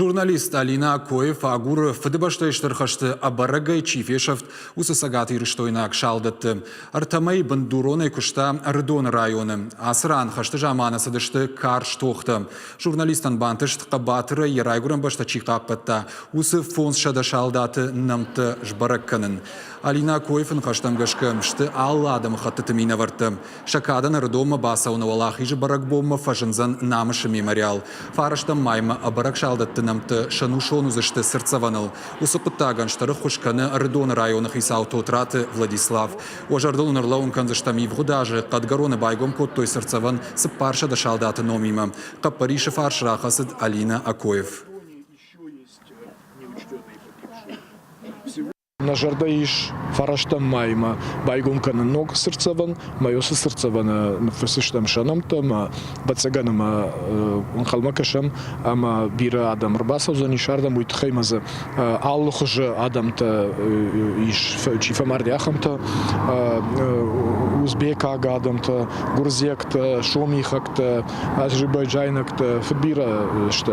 Журналист Алина Акоев агуры Фыдыбӕстӕйы Стыр хӕсты ӕбӕрӕгӕй чи фесӕфт, уыцы цӕгатирыстойнаг салдӕтты. Ӕртӕмӕй бындуронӕй куыста Ӕрыдоны районы. Ацы ран хӕсты заманы цыдысты карз тохтӕ. Журналистӕн бантыст хъӕбатырӕй йӕ райгуырӕн бӕстӕ чи хъахъхъӕдта, уыцы 500 салдаты нӕмттӕ сбӕрӕг кӕнын. Алина Акоевы ныхӕстӕм гӕсгӕ сты алы адӕмыхӕттыты минӕвӕрттӕ. Сӕ кадӕн Ӕрыдонмӕ бацӕуыны Уӕлахизы бӕрӕгбонмӕ фӕзындзӕн Намысы мемориал. Фарӕстӕм маймӕ ӕбӕрӕг салдӕтты нӕмттӕ сӕнусон уыдзысты цыртдзӕвӕныл. Уыцы хъуыддагӕн стыр ӕххуыс кӕны Ӕрыдоны районы хицау Тотраты Владислав. Уӕ зӕрдыл ын ӕрлӕууын кӕндзыстӕм ивгъуыд азы Хъӕдгӕроны байгом кодтой цыртдзӕвӕн 400 салдаты номимӕ. Хъӕппӕрисы фарс рахӕцыд Алина Акоев. Нӕ зӕрдӕ ис фарӕстӕм маймӕ байгом кӕнын ног цыртдзӕвӕн, мӕ уыцы цыртдзӕвӕны ныффысдзыстӕм сӕ нӕмттӕ ӕмӕ ӕвӕццӕгӕн ӕмӕ ӕнхъӕлмӕ кӕсӕм ӕмӕ бирӕ адӕм ӕрбацӕудзӕнис ардӕм, уый тыххӕй ма дзы алы хуызы адӕмтӕ ис, чи фӕмарди, ахӕмтӕ, узбекаг адӕмтӕ, гуырдзиӕгтӕ, сомихӕгтӕ, азербайджайнӕгтӕ, фыдбирӕ сты.